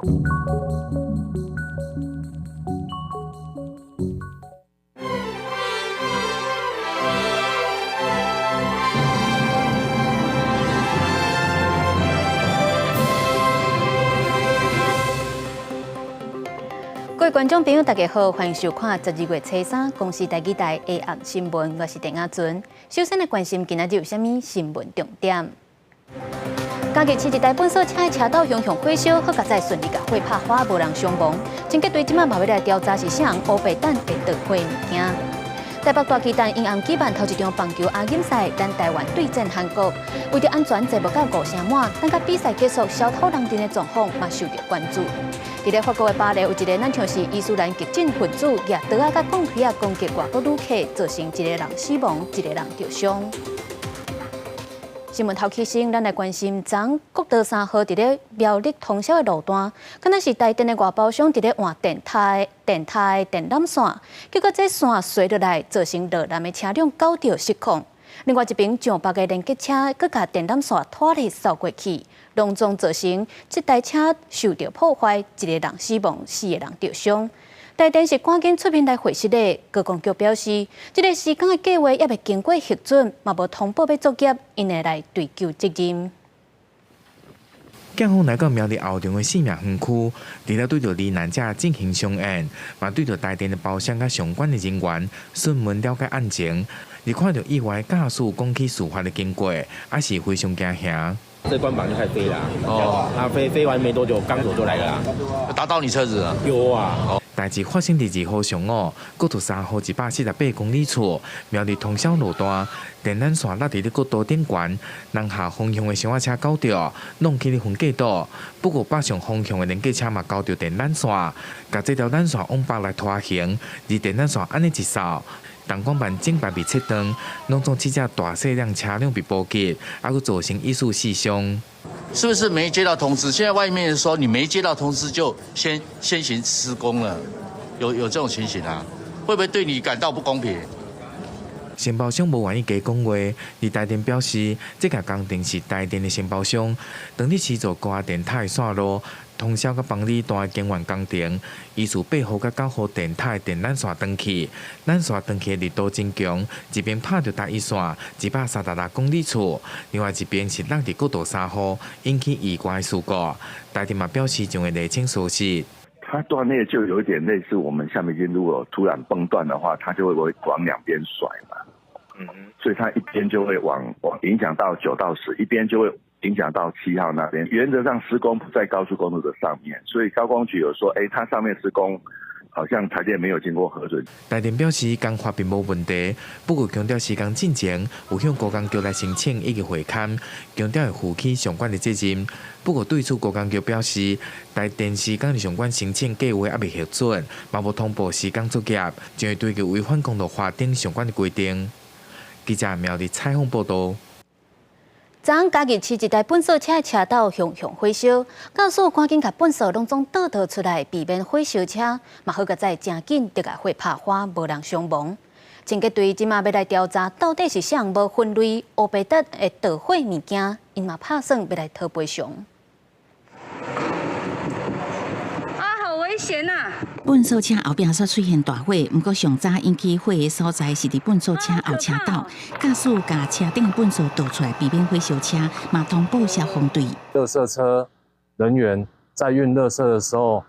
各位觀眾朋友，大家好，歡迎收看12月初三公視台語台下暗新聞，我是鄭亞尊。首先來關心今仔日有啥物新聞重點。嘉義市一台糞掃車的車斗熊熊火燒，好佳哉順利共火拍花，無人傷亡。清潔隊這馬嘛欲來調查是啥人烏白擲會著火物件。台北大巨蛋𪜶暗舉辦頭一場棒球亞錦賽，咱台灣對戰韓國。為著安全，坐無到五成滿，等到比賽結束，小偷人陣的狀況嘛受著關注。佇咧法國的巴黎，有一个親像是伊斯蘭激進分子，舉刀仔佮鋼錘仔攻擊外國旅客，造成一个人死亡，一个人著傷。新聞頭起先，咱來關心昨國道三號佇咧苗栗通霄的路段，敢若是台電的外包商佇咧換電塔電塔的電纜線，結果這線垂落來，造成落纜的車輛攪著失控。另外一邊上北的連結車，閣共電纜線拖咧掃過去，攏總造成這台車受著破壞，一个人死亡，四个人著傷。台電是趕緊出面來回釋的，高工局表示，這个施工的計畫猶未經過核准，嘛無通報欲作業，𪜶會來追究責任。警方來到苗栗後場的四名園區，除了對著罹難者進行相驗，嘛對著台電的包商佮相關的人員詢問了解案情。而看著意外駕駛講起事發的經過，也是非常驚嚇。這關板就開始飛啦，哦，啊飛飛完沒多久，鋼索就來了啦，打到你車子啊？有啊。代誌發生佇2號上午，國道三號148公里處，苗栗通霄路段，電纜線落佇咧國道頂懸，南下方向的小車攪著，弄起咧分隔島。不過北上方向的連結車嘛攪著電纜線，共這條纜線往北來拖行，而電纜線按呢一掃，燈光板整排被切斷，攏總七隻大細輛車輛被波及，猶閣造成一死四傷。是不是沒接到通知？現在外面說你沒接到通知就先行施工了，有這種情形啊？會不會對你感到不公平？承包商無願意加講話，而台電表示，這個工程是台電的承包商，當日施做高壓電塔的線路，通霄佮枋里段的京源工程，依序8號佮9號電塔的電纜線斷去，纜線斷去的力度真強，一邊拍著台一線136公里處，另外一邊是落佇國道三號，引起意外事故。台電嘛表示將會釐清事實。它斷裂就有一點類似我們橡皮筋，如果突然崩斷的話，它就會往兩邊甩嘛。所以它一邊就會往影響到9到10，一邊就會影響到7號那邊。原則上施工不在高速公路的上面，所以高工局有說，欸，它上面施工好像台電沒有經過核准。台電表示工法並無問題，不過強調施工進前有向高工局來申請以及會勘，強調會負起相關的責任。不過對此高工局表示，台電施工的相關申請計畫猶未核准，嘛無通報施工作業，將會追究違反公路法等相關的規定。記者苗栗採訪報導。昨昏嘉義市一台糞掃車的車斗熊熊火燒，駕駛趕緊共糞掃攏總倒倒出來，避免火燒車。嘛好佳哉誠緊，就共火拍花，無人傷亡。清潔隊這馬欲來調查，到底是啥人無分類烏白擲會著火物件，𪜶嘛拍算欲來討賠償。啊，好危險啊！糞掃車後壁煞出現大火，毋過上早引起火的所在是佇糞掃車後車斗，駕駛共車頂糞掃倒出來，避免火燒車，嘛通報消防隊。垃圾車人員在運垃圾的時候，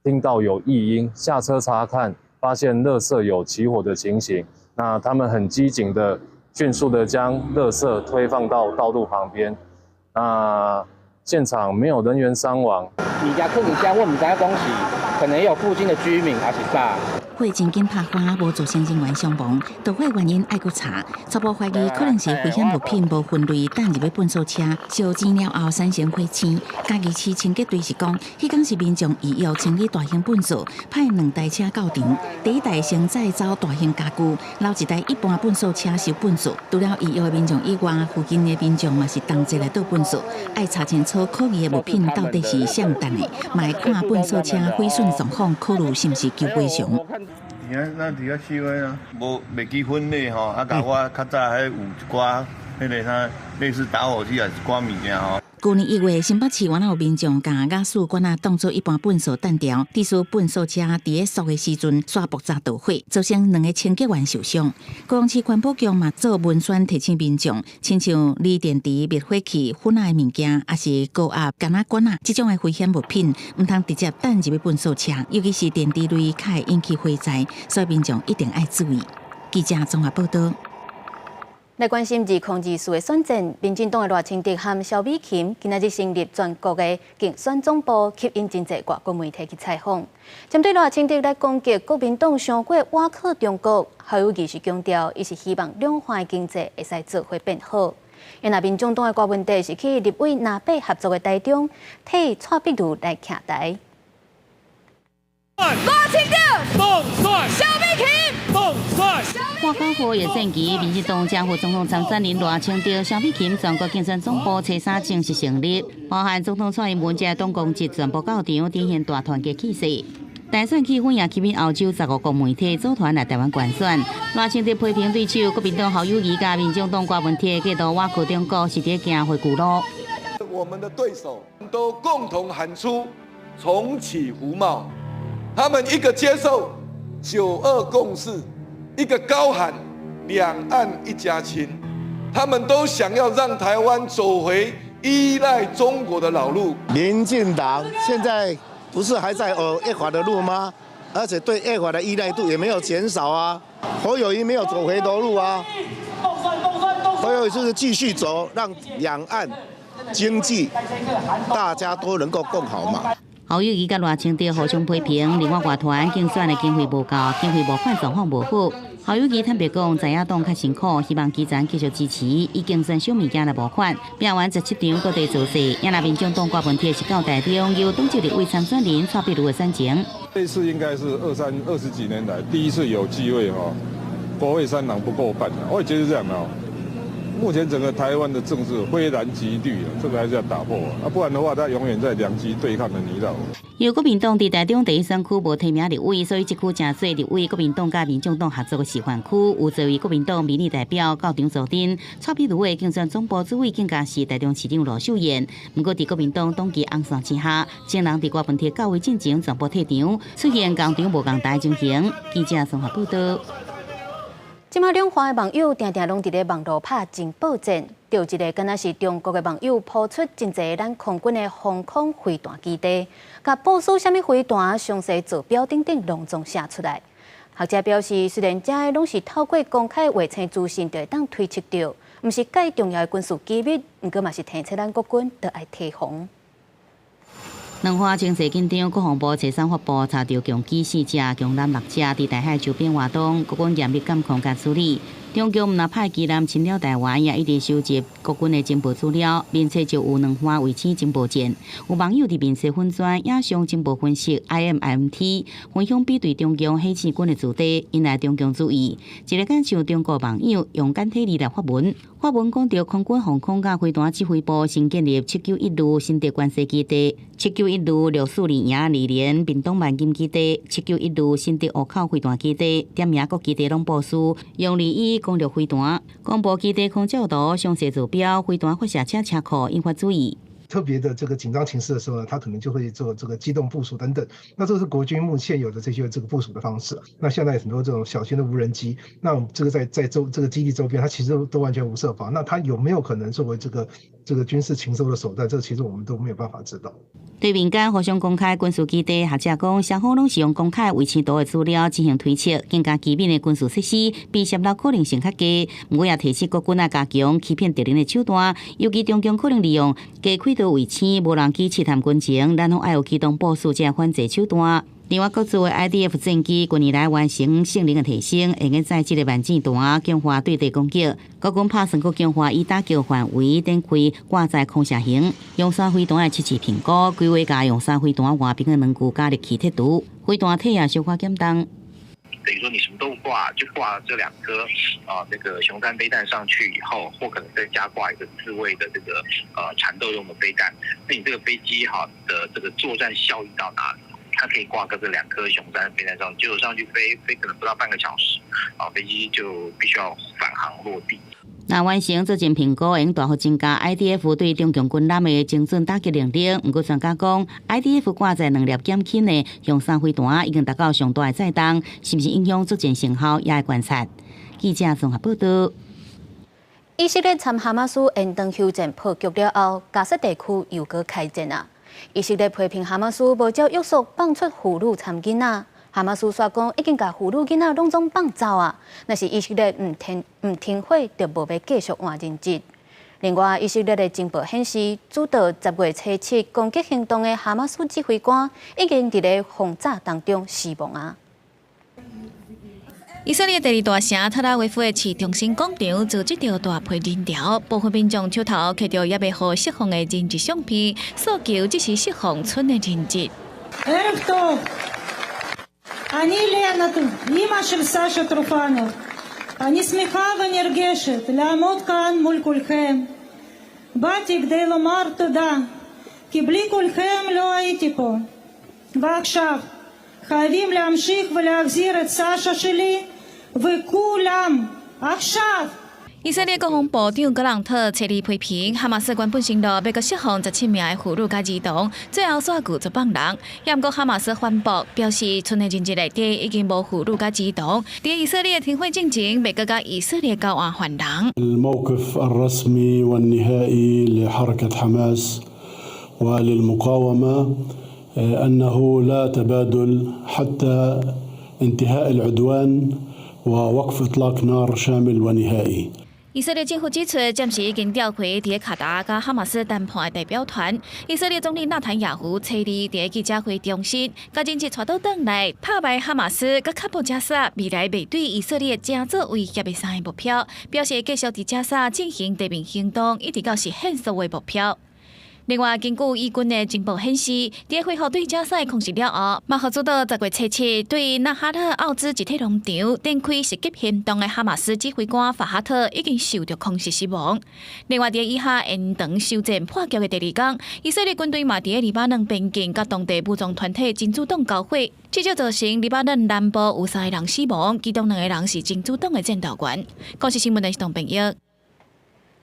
聽到有異音，下車查看，發現垃圾有起火的情形。那他們很機警的，迅速的將垃圾推放到道路旁邊。那現場沒有人員傷亡。物件囥佇遮，我毋知影講是可能有附近的居民還是啥。火真緊拍花，無造成人員傷亡。著火原因愛閣查，初步懷疑可能是危險物品無分類，擲入去糞掃車，燒煎了後產生火星。嘉義市清潔隊是講，彼工是民眾預約清理大型糞掃，派兩台車到場。第一台先載走大型家具，留一台一般糞掃車收糞掃。除了預約的民眾以外，附近的民眾嘛是同齊來倒糞掃，愛查清楚可疑的物品到底是啥擲的，嘛會看糞掃車毀損狀況，考慮是毋是求賠償。佇咱佇遐示威啊，無袂記分類吼，啊，共我較早彼有一寡彼个啥類似打火機抑是一寡物件吼。舊年1月，新北市原來有民眾共瓦斯罐仔當做一般糞掃彈掉，致使糞掃車佇咧掃的時陣，煞爆炸導火，造成兩个清潔員受傷。高雄市環保局嘛做文宣提醒民眾，親像鋰電池、滅火器、粉仔的物件，抑是高壓鋼仔管仔，這種的危險物品，毋通直接彈入去糞掃車，尤其是電池類較會引起火災，所以民眾一定愛注意。記者綜合報道。來關心2024的選戰，民進黨的賴清德和蕭美琴今仔日成立全國的競選總部，吸引真濟外國媒體去採訪。針對賴清德來攻擊國民黨傷過倚靠中國，侯友宜是強調，伊是希望兩岸經濟會使做伙變好。而民眾黨的郭文哲是去立委藍白合作的台中，替蔡壁如來徛台。賴清德，蕭美琴，外交部也選舉，民進黨正副總統參選人賴清德、蕭美琴全國競選總部初三正式成立，包含總統蔡英文這黨公職全部到場，展現大團結氣勢。大選氣氛也吸引歐洲15國媒體組團來台灣觀選。賴清德批評對手國民黨侯友宜佮民進黨郭文鐵過度倚靠中國，是佇行回舊路。我們的對手都共同喊出重啟服貿，他們一個接受九二共識，一個高喊兩岸一家親，他們都想要讓台灣走回依賴中國的老路。民進黨現在不是還在走越法的路嗎？而且對越法的依賴度也沒有減少啊。侯友宜沒有走回頭路啊，侯友宜就是繼續走，讓兩岸經濟大家都能夠共好嘛。侯友宜佮賴清德互相批評，另外外傳競選的經費無夠，經費募款狀況無好。侯友宜坦白講，在野黨較辛苦，希望基層繼續支持，以競選小物件來募款。拼完17場各地造勢，也若民進黨郭文鐵是到台中，由黨籍立委參選人蔡壁如的選情。這次應該是二三二十幾年來第一次有機會哈，國會三黨不過半，我也覺得這樣哦。目前整個台灣的政治非藍即綠，這個還是要打破啊，不然的話，它永遠在兩極對抗的泥淖。由國民黨佇台中第一選區無提名立委，所以這區成做立委國民黨佮民進黨合作的示範區，有這位國民黨民意代表到場助陣。蔡壁如的競選總部主委更加是台中市長盧秀燕。毋過佇國民黨黨旗紅線之下，眾人佇郭文鐵到位進前全部退場，出現仝場無仝台情形。記者綜合報道。這馬兩岸的網友定定攏佇咧網路拍情報戰，著一个敢若是中國的網友拋出真濟咱空軍的防空飛彈基地，共部署啥物飛彈，詳細坐標等等，攏總寫出來。學者表示，雖然這攏是透過公開衛星資訊就會當推測著，毋是蓋重要的軍事機密，毋過嘛是提醒咱國軍著愛提防。兩岸情勢緊張，國防部初三發布查著共機四隻、共艦六隻，佇台海周邊活動，國軍嚴密監控佮處理。中共毋但派機艦侵擾台灣，也一直收集國軍的情報資料，面冊就有兩岸衛星情報戰。有網友佇面冊粉專影像情報分析 IMIMT 分享比對中共火箭軍的駐地，引來中共注意。一个敢像中國網友用簡體字來發文，發文講著空軍防空佮飛彈指揮部新建立791旅新竹關西基地、791旅642營二連屏東萬金基地、791旅新竹湖口飛彈基地，點名各基地攏部署用2E攻略飛彈，公布基地空照圖、詳細坐標、飛彈發射車車庫，引發注意。特別的這個緊張情勢的時候呢，他可能就會做這個機動部署等等。那這是國軍目前有的這些這個部署的方式。那現在很多這種小型的無人機，那這個在周這個基地周邊，它其實都完全無設防。那它有沒有可能作為這個軍事情搜的手段？這個其實我們都沒有辦法知道。對民間互相公開軍事基地，學者講雙方攏是用公開衛星圖的資料進行推測，更加機密的軍事設施，被洩露可能性較低。毋過也提醒國軍愛加強欺騙敵人的手段，尤其中共可能利用低軌道衛星、無人機刺探軍情，咱攏愛有機動部署這反制手段。另外，國造的 IDF 戰機近年來完成性能的提升，會用載這个萬箭彈強化對地攻擊。國軍拍算閣強化以打擊範圍展開掛載空射型雄三飛彈的測試評估，規劃共雄三飛彈外邊的兩具加熱器剔除，飛彈體也小可減重。等於說你什麼都不掛，就掛這兩顆啊，那個雄三飛彈上去以後，或可能再加掛一個自衛的這個纏鬥用的飛彈，那你這個飛機哈的這個作戰效益到哪裡？它可以掛個這兩顆雄三飛彈上，結果上去飛飛可能不到半個小時，啊，飛機就必須要返航落地。若完成作戰評估，會用大幅增加 IDF 對中共軍艦的精準打擊能力。毋過專家講，IDF 掛載兩粒減輕的雄三飛彈已經達到上大的載重，是毋是影響作戰成效，也愛觀察。記者綜合報道。以色列參哈馬斯延長休戰破局了後，加薩地區又閣開戰啊！以色列批評哈馬斯無照約束放出婦女摻囡仔，哈馬斯煞講已經共婦女囡仔攏總放走啊！若是以色列毋停火，就無欲繼續換人質。另外，以色列的情報顯示，主導10月初7攻擊行動的哈馬斯指揮官已經佇咧轟炸當中死亡啊！以色列第二大城特拉維夫的市中心廣場聚集著大批人潮，部分民眾手頭揢著猶未予釋放的人質相片，訴求即時釋放賰的人質。 ערב טוב, אני לנה, אמא של סשה טרופנוב. אני שמחה ונרגשת לעמוד כאן מול כולכם. באתי כדי לומר תודה, כי בלי כולכם לא הייתי פה. ועכשיו חייבים להמשיך ולהחזיר את סשה שלי וכולם, עכשיו! 以色列國防部長格朗特初二批評哈馬斯原本承諾欲閣釋放17名的婦女佮兒童，最後煞拒絕放人。也毋過哈馬斯反駁，表示賰的人質內底已經無婦女佮兒童。佇以色列停火進前，袂閣佮以色列交換犯人。 الموقف الرسمي والنهائي لحركة حماس وللمقاومة أنه لا تبادل حتى انتهاء العدوان ووقف إطلاق نار شامل ونهائي。 以色列政府指出，暫時已經調回佇卡達佮哈馬斯談判的代表團。以色列總理納坦雅胡初二佇記者會重申，共人質帶倒轉來，拍敗哈馬斯佮確保加薩未來袂對以色列成做威脅的三个目標，表示繼續佇加薩進行地面行動，一直到實現所有目標。另外，根據以軍的情報顯示，佇恢復對加薩的空襲了後，嘛予主導10月初7對納哈勒奧茲集體農場展開襲擊行動的哈馬斯指揮官法哈特已經受著空襲死亡。另外，佇以哈延長休戰破局的第二工，以色列軍隊嘛佇黎巴嫩邊境佮當地武裝團體真主黨交火，至少造成黎巴嫩南部有三個人死亡，其中兩個人是真主黨的戰鬥員。公視新聞電視董朋友。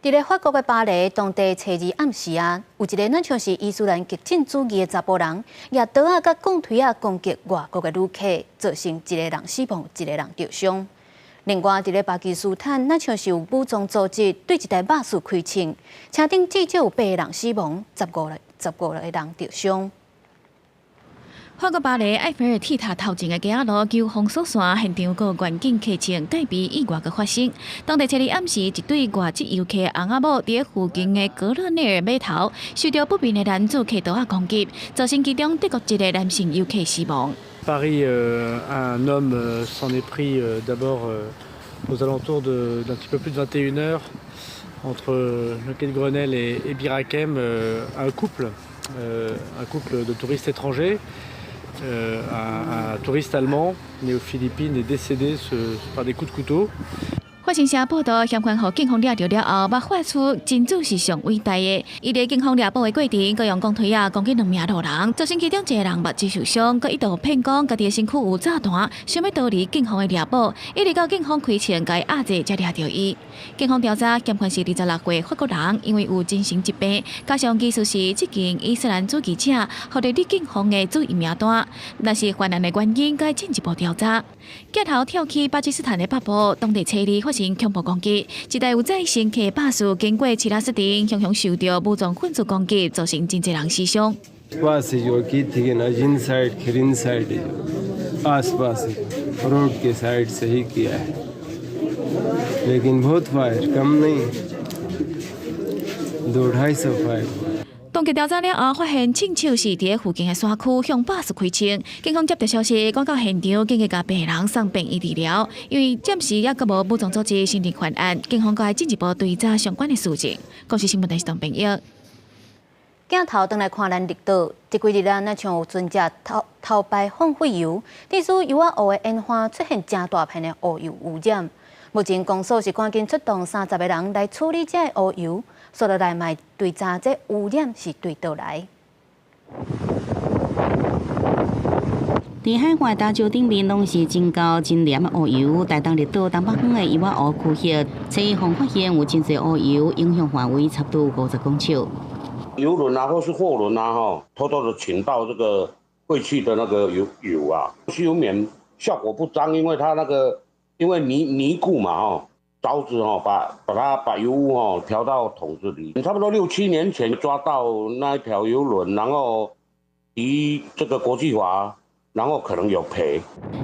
佇咧法國的巴黎，當地初二暗時啊，有一個若像是伊斯蘭激進主義的查埔人，舉刀仔佮鋼錘仔攻擊外國的旅客，造成一個人死亡，一個人著傷。另外，佇咧巴基斯坦，若像是有武裝組織對一台巴士開槍，車頂至少有八個人死亡，15個人著傷。法國巴黎埃菲爾鐵塔頭前的街仔路求封鎖線現場閣有遠景客槍戒備意外閣發生。當地初二暗時，一對外籍遊客翁仔某佇附近的格勒內爾碼頭，受著不明的男子提刀仔攻擊，造成其中德國籍的男性遊客死亡。 Paris, un homme s'en est pris d'abord aux alentours d'un petit peu plus de 21 heures entre le quai de Grenelle et Bir Hakeim, un couple de touristes étrangers. Un touriste allemand né aux Philippines est décédé par des coups de couteau. 法新社報道，嫌犯予警方掠著了後，捌發出真主是上偉大的。伊佇警方掠捕的過程，閣用鋼錘仔攻擊兩名路人，造成其中一個人目睭受傷，閣一度騙講家己的身軀有炸彈，想欲逃離警方的掠捕，一直到警方開槍共伊壓制，才掠著伊。警方調查，嫌犯是26歲法國人，因為有精神疾病，加上疑似是激進伊斯蘭主義者，予列入警方的注意名單。若是犯案的原因，閣進一步調查。鏡頭跳去巴基斯坦的北部，當地初二發生恐怖攻擊，一台有載乘客巴士經過齊拉斯鎮，雄雄受著武裝分子攻擊，造成真濟人死傷。 पास ही जो की थी ना जिन साइड खिरिन साइड आस पास रोड के साइड से ही किया है, लेकिन बहुत फायर कम नहीं, दो ढाई सौ फायर। 當局調查了後，發現槍手是佇附近的山區向巴士開槍。警方接到消息，趕到現場，緊急共病人送病院治療。因為暫時猶閣無武裝組織承認犯案，警方閣愛進一步追查相關的事情。公視新聞電視董朋友。鏡頭轉來看咱綠島，這幾日啊，若像有船隻偷偷排放廢油，致使油仔湖的沿岸出現誠大片的烏油污染。目前公所是趕緊出動30個人來處理這个烏油，紲落來嘛會追查這污染是對佗來。佇海岸礁石頂面攏是真厚真黏的烏油。台東綠島東北方的油仔湖區域，初一發現有真濟烏油，影響範圍差不多50公尺。油輪啊，或是貨輪啊，吼，偷偷的傾倒這個廢棄的那個油啊，吸油棉效果不彰，因為它那個因為泥固嘛，吼，藻子吼，把油污吼調到桶子裡。差不多六七年前抓到那一條油輪，然後依這個國際法。然後可能有賠。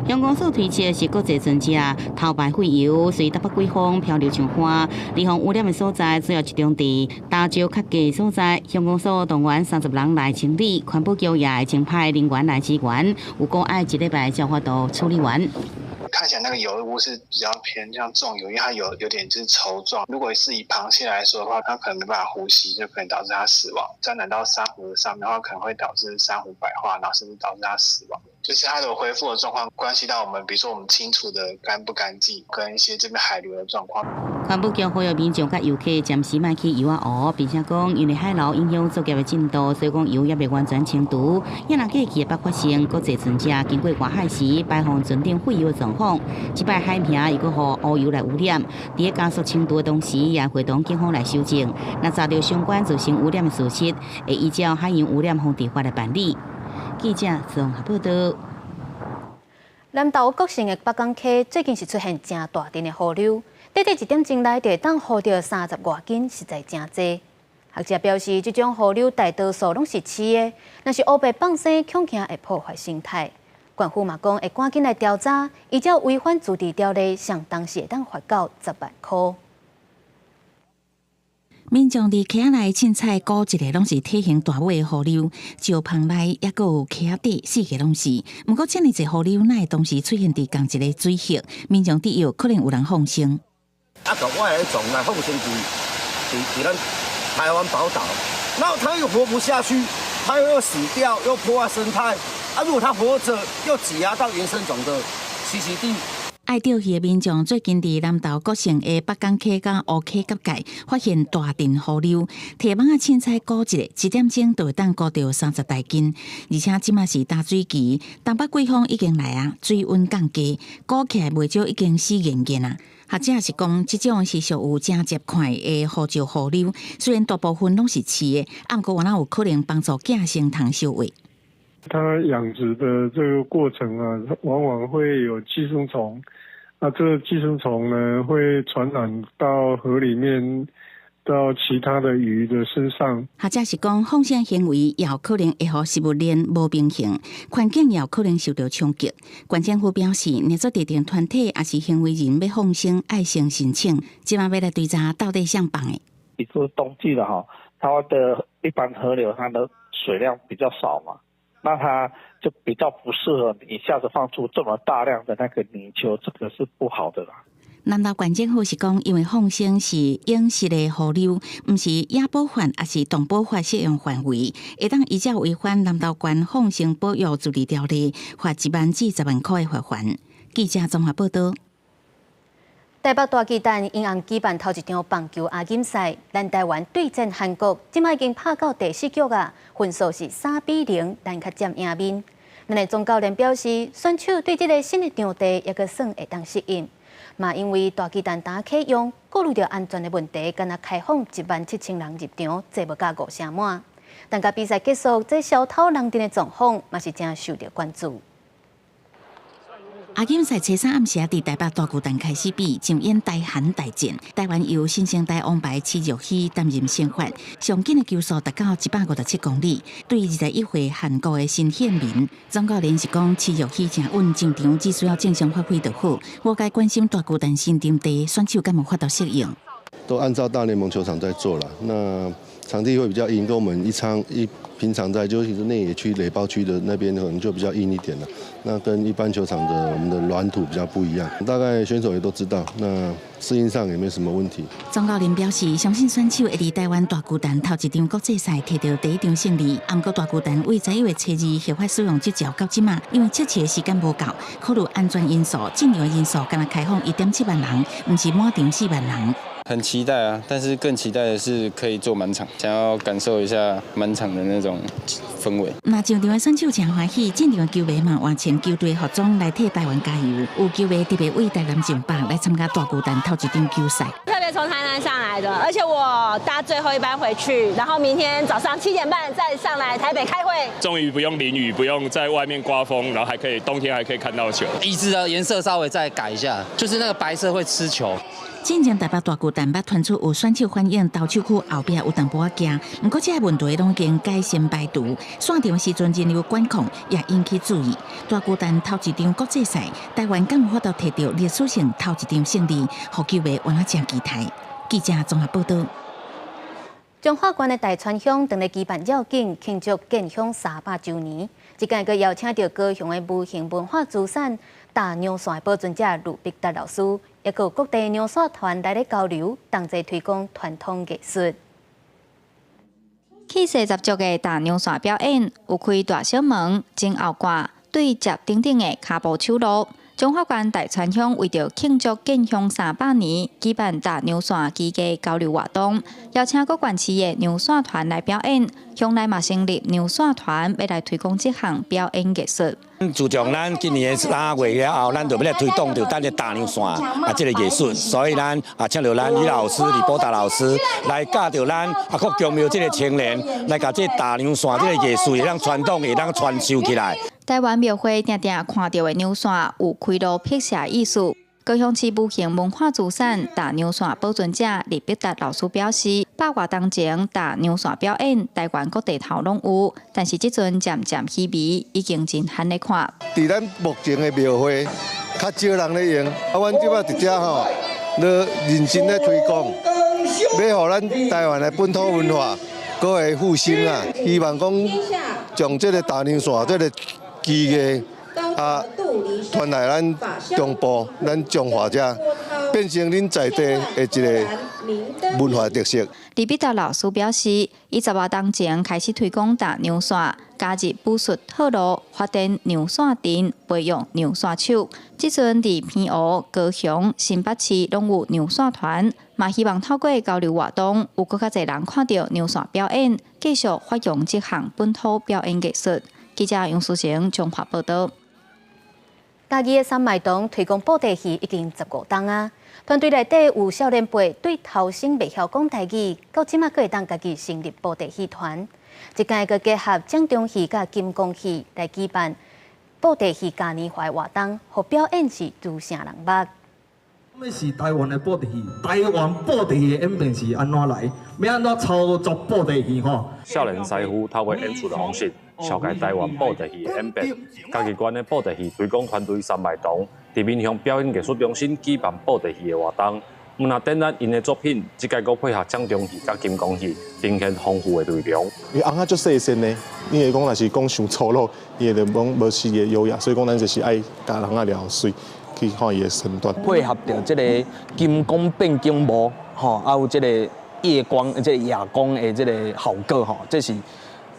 鄉公所推測是國際船隻偷排廢油，隨東北季風漂流上岸，預防污染的所在主要集中佇礁石較低所在。鄉公所動員30人來清理，環保局也會增派人員來支援，有講愛一禮拜才有法度處理完。看起來那個油污是比較偏向重油，因為它有點就是稠狀。如果是以螃蟹來說的話，它可能沒辦法呼吸，就可能導致它死亡。沾染到珊瑚上面的話，可能會導致珊瑚白化，然後甚至導致它死亡。就是它的恢復的狀況，關係到我們，比如說我們清除的乾不乾淨，跟一些這邊海流的狀況。環保局呼籲民眾佮遊客暫時莫去油仔湖，並且講因為海流影響作業的進度，所以講油猶未完全清除。也若過去會捌發生國際船隻經過外海時排放船頂廢油的狀況，這擺海平又閣予烏油來污染，佇咧加速清除的同時，也會同警方來搜證。若查著相關造成污染的事實，會依照海洋污染防治法來辦理。記者綜合報道。南投國姓的北港溪最近是出現誠大陣的河流，短短一點鐘內就會當雨著30外斤，實在誠濟。學者表示，這種河流大多數攏是飼的，若是烏白放生，恐驚會破壞生態。縣府嘛講會趕緊來調查，依照違反自治條例，上重是會當罰到10萬箍。民眾佇溪仔內凊彩捕一个，攏是體型大尾的河鰍，石棚內抑閣有溪仔底，四个攏是。毋過遮爾濟河鰍，哪會同時出現佇仝一个水域？民眾質疑可能有人放生。啊，共外來種來放生佇咱台灣寶島，然後它又活不下去，它又死掉，又破壞生態。啊，如果它活著，又擠壓到原生種的棲息地。愛釣魚的民眾最近佇南投國姓的北港溪佮烏溪結界發現大陣河鰍，提網仔凊彩捕一个，一點鐘就會當捕著30台斤，而且這馬是大水期，東北季風已經來啊，水溫降低，捕起來袂少已經死嚴嚴啊。學者是講，這種是屬於誠濟塊的湖石河鰍，雖然大部分攏是飼的，毋過有哪有可能幫助寄生蟲消化。它養殖的這個過程啊，往往會有寄生蟲，那這個寄生蟲呢，會傳染到河裡面，到其他的魚的身上。學者是講，放生行為也有可能會予食物鏈無平衡，環境也有可能受到衝擊。縣政府表示，若做特定團體抑是行為人欲放生，愛先申請，這馬欲來追查到底誰放的。比如說冬季的哈，它的一般河流它的水量比較少嘛。那它就比較不適合一下子放出這麼大量的那個泥鰍，這個是不好的啦。南投縣政府是講，因為放生是養殖的河鰍，毋是野保法，抑是動保法適用範圍，會當依照違反南投縣放生保育自治條例，罰1萬至10萬箍的罰鍰。記者綜合報道。台北大巨蛋𪜶翁舉辦頭一場棒球亞錦賽，咱台灣對戰韓國，這擺已經拍到第四局啊，分數是3比0，咱較佔贏面。咱的總教練表示，選手對這个新的場地猶閣算會當適應。嘛，因為大巨蛋剛啟用，顧慮著安全的問題，干焦開放1萬7千人入場，坐無甲五成滿。但共比賽結束，這小偷人陣的狀況嘛是誠受著關注。亞錦賽初三暗時佇台北大巨蛋開始比，上演台韓大戰。台灣由新生代王牌徐若曦擔任先發，上緊的球速達到157公里。對21歲韓國的申憲民，總教練是講徐若曦誠穩，上場只需要正常發揮就好。無該關心大巨蛋新場地，選手敢有法度適應？都按照大聯盟球場在做了，那場地會比較硬，跟我們一場一平常在，尤其是內野區、壘包區的那邊可能就比較硬一點了。那跟一般球場的我們的軟土比較不一樣，大概選手也都知道，那適應上也沒什麼問題。總教練表示，相信選手會佇台灣大巨蛋頭一場國際賽摕著第一場勝利。毋過大巨蛋為11月初2核發使用執照到這馬，因為測試的時間無夠，考慮安全因素、進場的人數，干焦開放1.7萬人，毋是滿場4萬人。很期待啊，但是更期待的是可以坐滿場，想要感受一下滿場的那種氛圍。那上場的選手誠歡喜，進場的球迷嘛換穿球隊服裝來替台灣加油。有球迷特別為台南上北來參加大巨蛋頭一場球賽。特別從台南上來的，而且我搭最後一班回去，然後明天早上7點半再上來台北開會。終於不用淋雨，不用在外面刮風，然後還可以冬天還可以看到球。椅子的顏色稍微再改一下，就是那個白色會吃球。進前台北大巨蛋捌傳出有選手反映投手區後壁有淡薄仔驚，毋過這個問題攏已經改善排除。散場時陣人流管控也引起注意。大巨蛋頭一場國際賽，台灣敢有法度摕著歷史性頭一場勝利，予球迷原來誠期待。記者綜合報導。彰化縣的大川鄉正咧舉辦繞境慶祝建鄉300週年，這屆閣邀請著高雄的無形文化資產踏娘線的保存者呂碧達老師，也閣有各地娘線團來咧交流，同齊推廣傳統藝術。氣勢十足的踏娘線表演，有開大小門、前後掛、對接等等的跤步手路。彰化縣大川鄉為著慶祝建鄉300年，舉辦踏娘線技藝交流活動，邀請各縣市的娘線團來表演。鄉內嘛成立娘線團，欲來推廣這項表演藝術。自從咱今年3月了後，咱就欲來推動著咱的踏娘線啊，這個藝術，所以咱啊請著咱李老師、李寶達老師來教著咱啊，閣強調這个青年來共這踏娘線這个藝術會當傳統，會當傳承起來。台灣廟會定定看著的娘線有開路辟邪意思。高雄市無形文化資產踏娘線保存者李碧達老師表示，百外當前踏娘線表演，台灣各地頭攏有，但是這陣漸漸稀微，已經真罕咧看。佇咱目前的廟會，較少人咧用，啊，阮這擺佇遮吼，咧認真咧推廣，欲予咱台灣的本土文化閣會復興啊！希望講將這个踏娘線這个技藝啊，傳來咱中部、咱彰化遮，變成恁在地的一个文化特色。李碧達老師表示，伊10外當前開始推廣踏娘線，加入武術套路，發展娘線陣，培育娘線手。這陣佇澎湖、高雄、新北市攏有娘線團，嘛希望透過交流活動，有閣較濟人看著娘線表演，繼續發揚這項本土表演藝術。記者楊書成彰化報導。嘉義的三麥堂推廣布袋戲已經15冬啊，團隊內底有少年輩對頭生袂曉講台語，到這馬閣會當家己成立布袋戲團。這屆閣結合掌中戲佮金光戲來舉辦布袋戲嘉年華活動，予表演是如成人目。啥物是台灣的布袋戲？台灣布袋戲的演變是按怎來？欲按怎操作布袋戲？吼！少年師傅透過演出的方式，紹介台灣布袋戲的演變。嘉義縣的布袋戲推廣團隊三麥堂，佇民雄表演藝術中心舉辦布袋戲的活動。毋但展覽𪜶的作品，這屆閣配合掌中戲佮金光戲，呈現豐富的內容。伊尪仔足細身的，你會講若是講傷粗魯，伊會就講無死的優雅，所以講咱就是愛共人仔聊媠，去看伊的身段。配合著這个金光變景幕，吼，啊有這个夜光、這个夜光的這个效果，吼，這是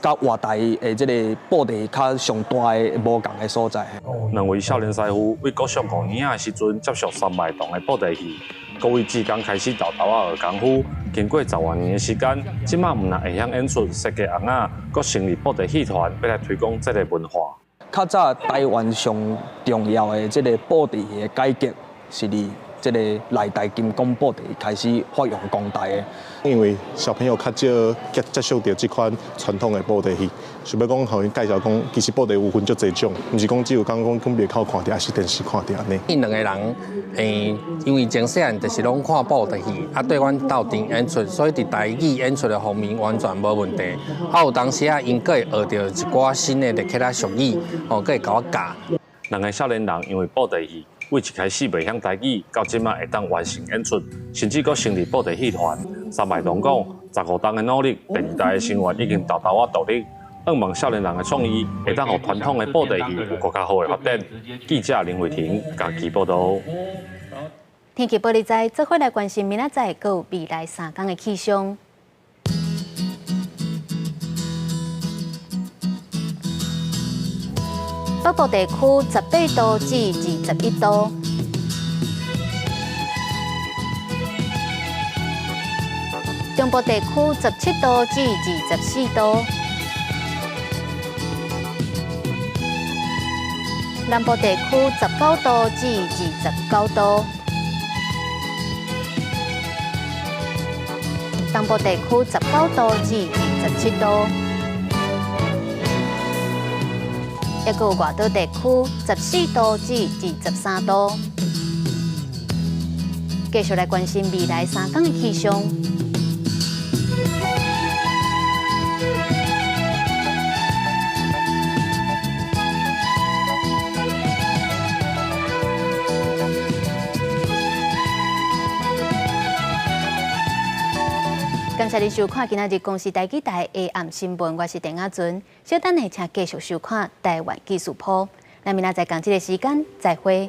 佮活台的這个布袋較上大的無仝的所在。兩位少年師傅為國小5年仔的時陣接觸三麥堂的布袋戲，閣為志工開始沓沓仔學功夫。經過10外年的時間，這馬毋但會曉演出、設計尪仔，閣成立布袋戲團，欲來推廣這个文化。較早台灣上重要的這个布袋戲的改革，是佇這个內台金光布袋開始發揚光大的。因為小朋友較少接觸著這款傳統的布袋戲，想欲講予𪜶介紹講，其實布袋有分足濟種，毋是講只有講講廟口看著，抑是電視看著按呢。𪜶兩個人，因為從細漢就是攏看布袋戲，啊，對阮鬥陣演出，所以佇台語演出的方面完全無問題。啊，有當時啊，𪜶閣會學著一寡新的日客仔俗語，吼，閣會共我教。兩个少年人因為布袋戲，為一開始袂曉台語，到這馬會當完成演出，甚至閣成立布袋戲團。三麥堂講，15冬的努力，第二代的成員已經沓沓仔獨立。向望少年人的創意，會當予傳統的布袋戲有閣較好的發展。記者林慧婷嘉義報導。天氣報你知，做伙來關心明仔載閣有未來3工的氣象。北部地區18度至21度。中部地區17度至24度，南部地區19度至29度，東部地區19度至27度，抑閣有外島地區14度至23度。繼續來關心未來3天的氣象。感謝您收看今仔日公視台語台下暗新聞，我是鄭亞純。稍等下，請繼續收看台灣紀事譜。咱明仔載仝這个時間再會。